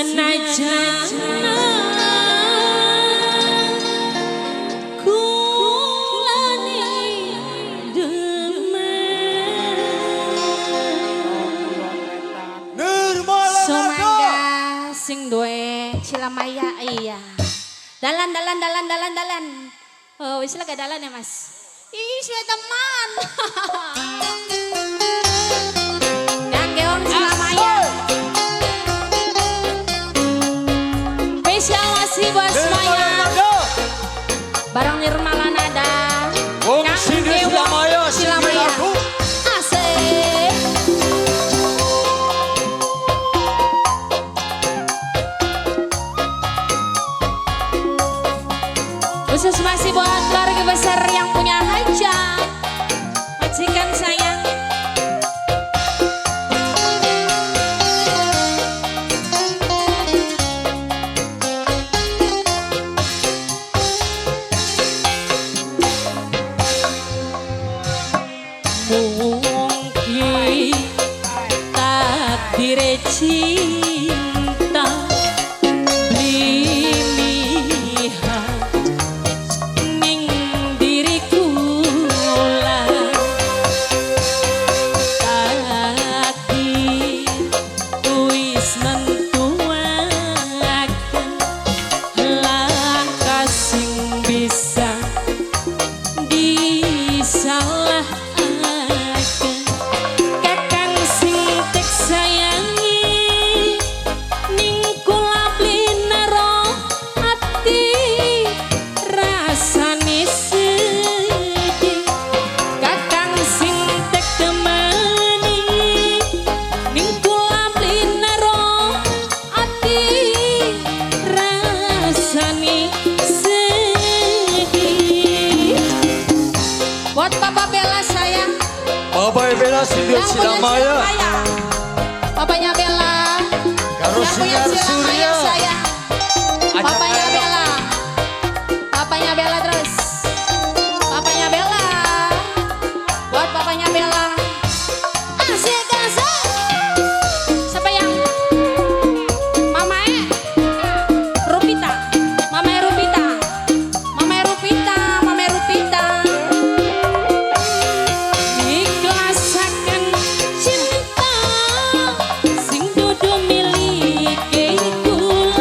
Senajan kulane demen. Nirmala. Sumangga sing duwe Cilamaya, iya. Dalan, dalan, dalan, dalan, dalan. Oh, wis lega dalan ya, Mas. Ih, suwe teman. Kangge wong Cilamaya. Spesial masih buat semuanya. Barang Nirmala Nada. Wong Kangge sing wong Cilamaya sing Cilamaya. Lagu. Asik. Khusus masih buat keluarga besar yang punya hajat. Majikan sayang. Mungkin takdir cinta beli mihak ning diriku lah, takdir wis nentuaken langkah sing bisa disalahkan. Kakang sing tek sayangi ning kula beli naro ati rasane sedih. Kakang sing tek temani ning kula beli naro ati rasane sedih. Buat Papa Bella sayang. Papa Bella sing Yang punya Cilamaya. Cilamaya. Papanya Bella. Karo Yang punya Sinar Cilamaya Surya. Sayang. Papanya Bella. Papanya Bella terus. Papanya Bella. Buat papanya Bella. Asik asik. Siapa yang? Mama E. Rupita. Mama E Rupita. Mama E Rupita, Mama E Rupita. Ikhlasaken cinta sing dudu milike kula.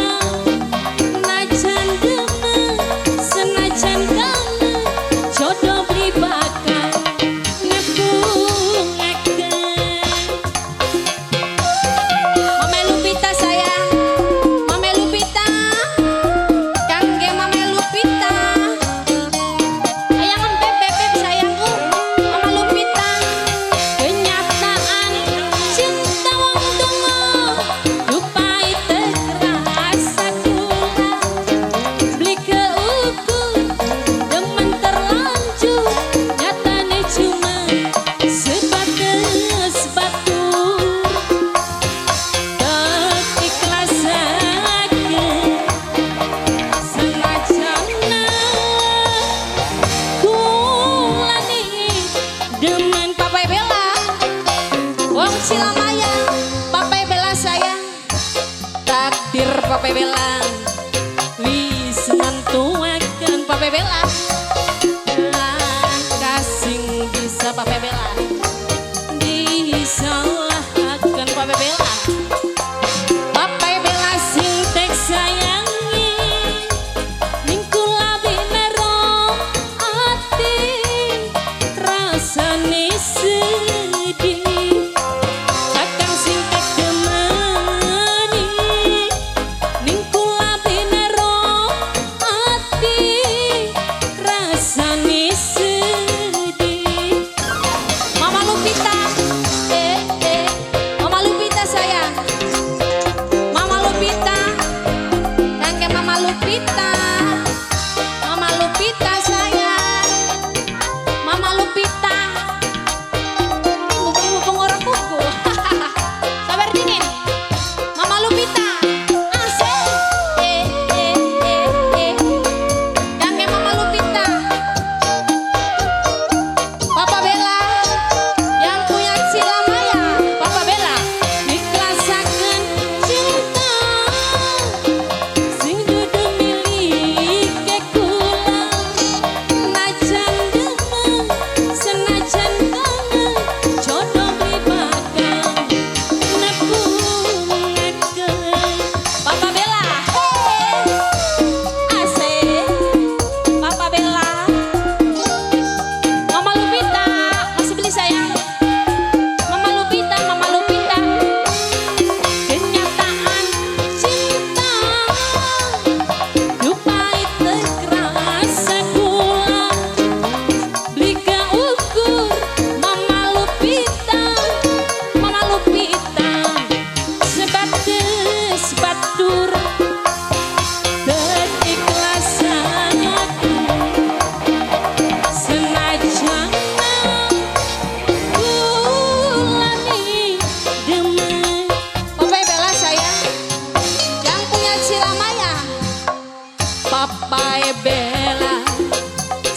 Papa Bella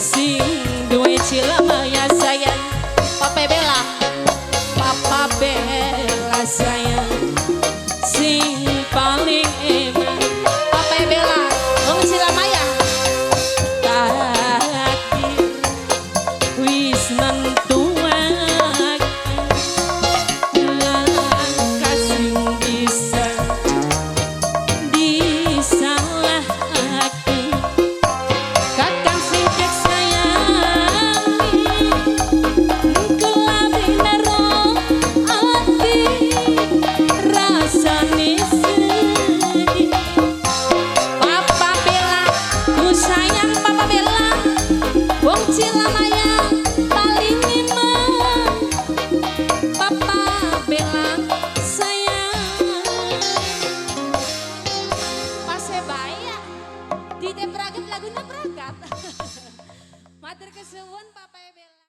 sing duwe Cilamaya sayang. Papa Bella, Papa Bella sayang sing paling enak. Papa Bella wong Cilamaya. Takdir wis nentuaken langkah sing bisa disalahake. Kakang sing tek sayangi kelabing naro ati rasane sedih. Papa Bella ku sayang, Papa Bella wong Cilamaya paling eman. Papa Bella sayang. Pasebaya Tite Pragat lagunya Pragat. Matur kesuwun Papa.